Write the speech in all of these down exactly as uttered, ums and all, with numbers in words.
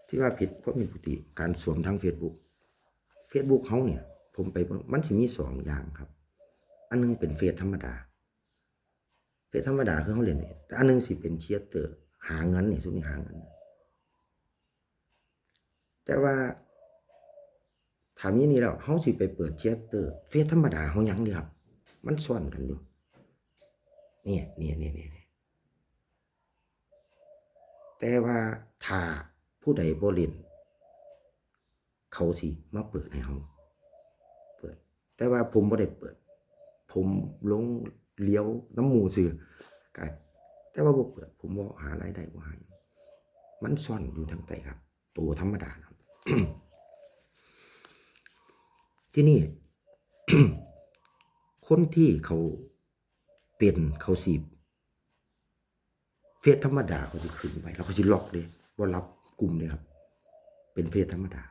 ที่ว่าผิดความผิดปกติ การสวมทาง Facebook Facebook เฮาเนี่ย ผมไปเบิ่ง มันสิมีสองอย่างครับ อันหนึ่งเป็นเฟซธรรมดา เฟซธรรมดาคือเฮาเล่นนี่ แต่อันหนึ่งสิเป็นครีเอเตอร์ หาเงินนี่ ซุมนี้หาเงิน แต่ว่า ถ้ามีนี่แล้ว เฮาสิไปเปิดครีเอเตอร์ เฟซธรรมดาเฮายังเด้ครับ มันซ้อนกันอยู่ เนี่ย เนี่ย เนี่ย เนี่ย แต่ว่าถ้าผู้ใดบ่เล่น เขาสิมาเปิดให้เฮา เปิด แต่ว่าผมบ่ได้เปิด ผมลงเลี้ยวนำหมู่ซื่อ ก็ แต่ว่าบ่เปิด ผมบ่หารายได้ บ่หาหยัง มันซ้อนอยู่ทางใต้ครับ ตัวธรรมดานะครับ ทีนี้ คนที่เขาเป็น เขาสิ เฟซธรรมดาเขาสิขึ้นไป แล้วเขาสิล็อกเด้ บ่รับกลุ่มเด้ครับ เป็นเฟซธรรมดา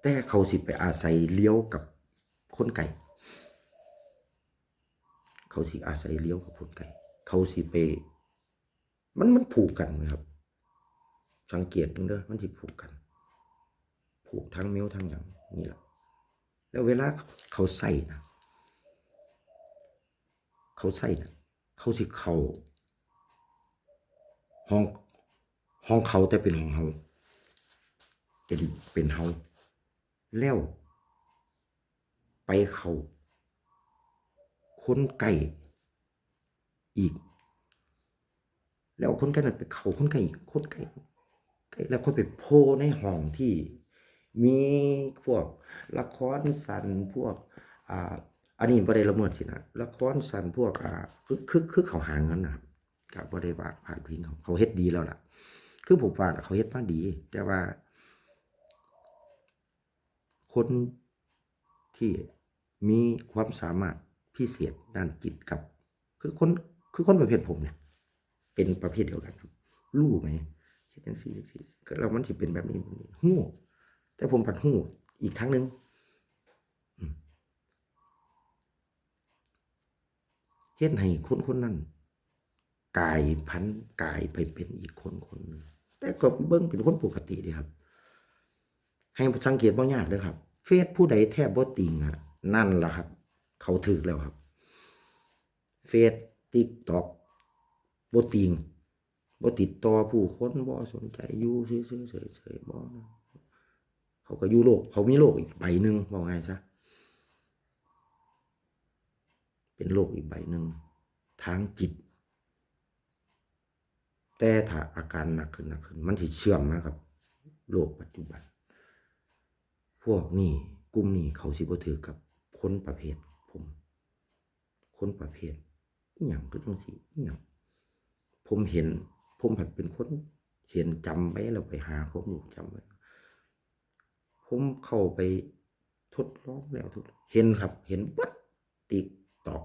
แต่เขาสิไปอาศัยเลี้ยวกับคนไกล เขาสิอาศัยเลี้ยวกับคนไกล เขาสิไป มัน มันผูกกันนะครับ สังเกตเบิ่งเด้อ มันสิผูกกัน ผูกทั้งเมลทั้งหยังนี่ล่ะ แล้วเวลาเขาใส่นะ เขาใส่นะ เขาสิเข้าห้อง ห้องเขาแต่เป็นห้องเฮา เป็น เป็นเฮา แล้วไปเข้าคนใกล้อีก แล้วคนใกล้นั้นไปเข้าคนใกล้อีก คนใกล้ ใกล้ แล้วค่อยไปโผล่ในห้องที่มีพวกละครสั้น พวก อ่า อันนี้บ่ได้ละเมิดสินะ ละครสั้น พวก อ่า คือ คือ คือเขาหาเงินนะครับ ก็บ่ได้ว่าพาดพิงเขา เขาเฮ็ดดีแล้วล่ะ คือผมว่าเขาเฮ็ดมาดี แต่ว่า คนที่มีความสามารถพิเศษด้านจิตกับ คือคน คือคนประเภทผมเนี่ย เป็นประเภทเดียวกันครับ รู้ไหม เฮ็ดจังซี่จังซี่ ก็แล้วมันสิเป็นแบบนี้ แบบนี้ ฮู้ แต่ผมผัดฮู้อีกทางหนึ่ง อืม เฮ็ดให้คนคนนั้นกลายพันธุ์ กลายไปเป็นอีกคนคนหนึ่ง แต่ก็เบิ่งเป็นคนปกติเด้ครับ ให้สังเกตบ่ยากเด้อครับ เฟซผู้ใดแทบบ่ติ่งอะ นั่นล่ะครับ เขาถืกแล้วครับ เฟซ ติ๊กต็อก บ่ติ่ง บ่ติดต่อผู้คน บ่สนใจ อยู่ซื่อๆ เฉยๆ บ่ เขาก็อยู่โลก เขามีโลกอีกใบหนึ่ง เว้าง่ายซะ เป็นโลกอีกใบหนึ่ง ทางจิต แต่ถ้าอาการหนักขึ้น หนักขึ้น มันสิเชื่อมมากับโลกปัจจุบัน พวกนี้ กลุ่มนี้ เขาสิบ่ถืกกับคนประเภทผม คนประเภทอิหยังคือจังซี่ อิหยัง ผมเห็น ผมผัดเป็นคนเห็น จำไว้ แล้วไปหาข้อมูล จำไว้ ผมเข้าไปทดลองแล้วทดลอง เห็นครับ เห็นเบิด ติ๊กต็อก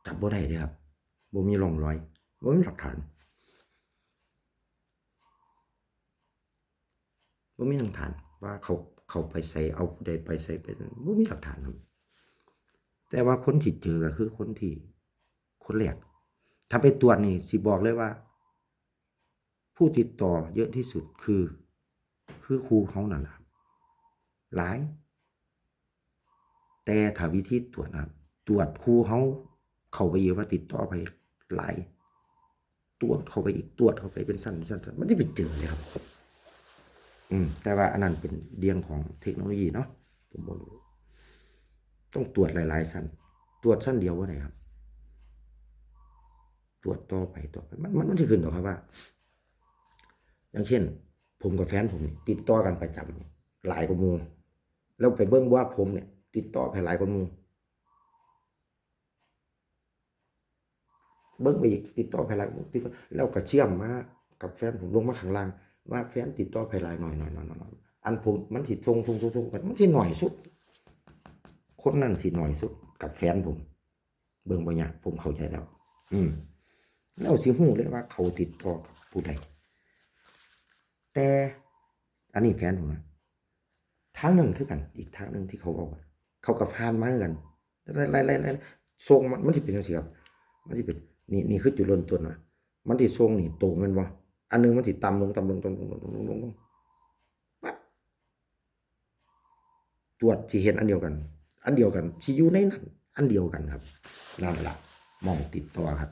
จับบ่ได้เด้อครับ บ่มีร่องรอย บ่มีหลักฐาน บ่มีหลักฐานว่าเขา เขาไปไส เอาผู้ใดไปไส ไป บ่มีหลักฐานครับ แต่ว่าคนที่เจอก็คือคนที่ คนแรก ถ้าไปตรวจนี่สิบอกเลยว่า ผู้ติดต่อเยอะที่สุดคือ คือครูเขานั่นล่ะครับ หลาย แต่ถ้าวิธีตรวจนะครับ ตรวจครูเขาเข้าไปอีกว่าติดต่อไปหลาย ตรวจเข้าไปอีก ตรวจเข้าไปเป็นชั้น ชั้น ชั้น มันสิไปเจอเลยครับ อืม แต่ว่าอันนั้นเป็นเรื่องของเทคโนโลยีเนาะ ผมบ่รู้ ต้องตรวจหลายๆ ชั้น ตรวจชั้นเดียวบ่ได้ครับ ตรวจต่อไป ต่อไป มัน มัน มันสิขึ้นดอกครับว่า อย่างเช่น ผมกับแฟนผมนี่ติดต่อกันประจำนี่ หลายกว่าหมู่ แล้วไปเบิ่งว่าผมเนี่ย ติดต่อไผหลายกว่าหมู่ เบิ่งไปอีก ติดต่อไผหลายกว่าหมู่ ติดต่อ แล้วก็เชื่อมมากับแฟนผม ลงมาข้างล่าง ว่าแฟนติดต่อไผหลาย น้อย น้อย น้อย น้อย น้อย อันผม มันสิส่ง ส่ง ส่ง ส่งไป มันสิน้อยสุด คนนั้นสิน้อยสุดกับแฟนผม เบิ่งบ่ยาก ผมเข้าใจแล้ว อืม แล้วสิฮู้เลยว่าเขาติดต่อกับผู้ใด แต่อันนี้แฟนผมนะ ทางหนึ่งคือกัน อีกทางหนึ่งที่เขาเว้ากัน เขาก็ผ่านมาคือกัน ไล่ๆๆๆ ส่งมา มันสิเป็นจังซี่ครับ มันสิเป็น นี่ นี่คือจุดเริ่มต้นนะ มันสิส่งนี่ตรงแม่นบ่ อันหนึ่งมันสิต่ำลง ต่ำลง ต่ำลง ต่ำลง ต่ำลง ปั๊บ ตรวจสิเห็นอันเดียวกัน อันเดียวกัน สิอยู่ในนั้น อันเดียวกันครับ นั่นล่ะ หม่องติดต่อครับ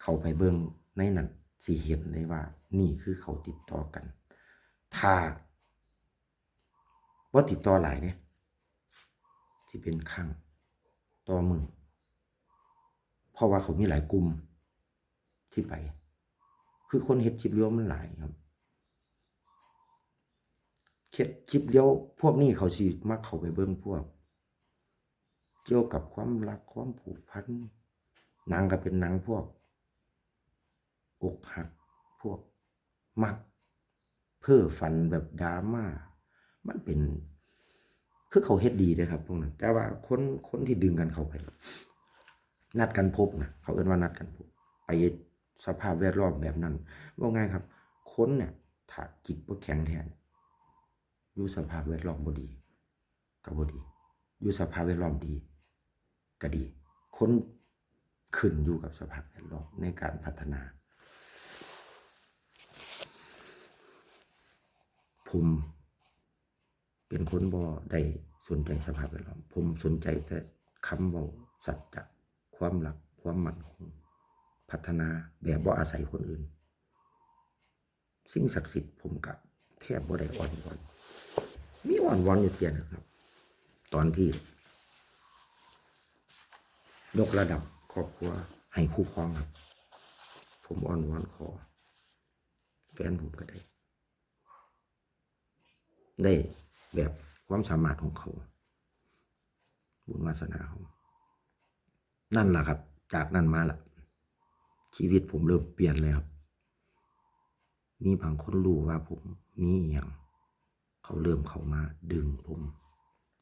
เข้าไปเบิ่งในนั้น สิเห็นได้ว่านี่คือเขาติดต่อกัน ถ้าบ่ติดต่อหลายเด้ สิเป็นครั้งต่อมื้อ เพราะว่าเขามีหลายกลุ่มที่ไป คือคนเฮ็ดคลิปเรียวมันหลายครับ เฮ็ดคลิปเรียวพวกนี้เขาสิมักเข้าไปเบิ่งพวก เกี่ยวกับความรัก ความผูกพัน หนังก็เป็นหนังพวก อกหัก พวกมัก เพ้อฝันแบบดราม่า มันเป็น คือเขาเฮ็ดดีเด้อครับพวกนั้น แต่ว่าคน คนที่ดึงกันเข้าไป นัดกันพบนะ เขาเอิ้นว่านัดกันพบ ไปสภาพแวดล้อมแบบนั้น เว้าง่ายครับ คนเนี่ย ถ้าจิตบ่แข็งแท้เนี่ย อยู่สภาพแวดล้อมบ่ดี ก็บ่ดี อยู่สภาพแวดล้อมดี ก็ดี คนขึ้นอยู่กับสภาพแวดล้อมในการพัฒนา ผมเป็นคนบ่ได้สนใจสภาพแวดล้อม ผมสนใจแต่คำเว้าสัจจะ ความรัก ความมั่นคง พัฒนาแบบบ่อาศัยคนอื่น สิ่งศักดิ์สิทธิ์ผมก็แทบบ่ได้อ้อนวอน มีอ้อนวอนอยู่เทื่อหนึ่งครับ ตอนที่ยกระดับครอบครัวให้คู่ครองครับ ผมอ้อนวอนขอ แฟนผมก็ได้ ได้แบบความสามารถของเขา บุญวาสนาเขา นั่นล่ะครับ จากนั้นมาล่ะ ชีวิตผมเริ่มเปลี่ยนเลยครับ มีบางคนรู้ว่าผมมีอหย่าง เขาเริ่มเข้ามาดึงผม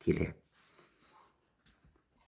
ทีแรก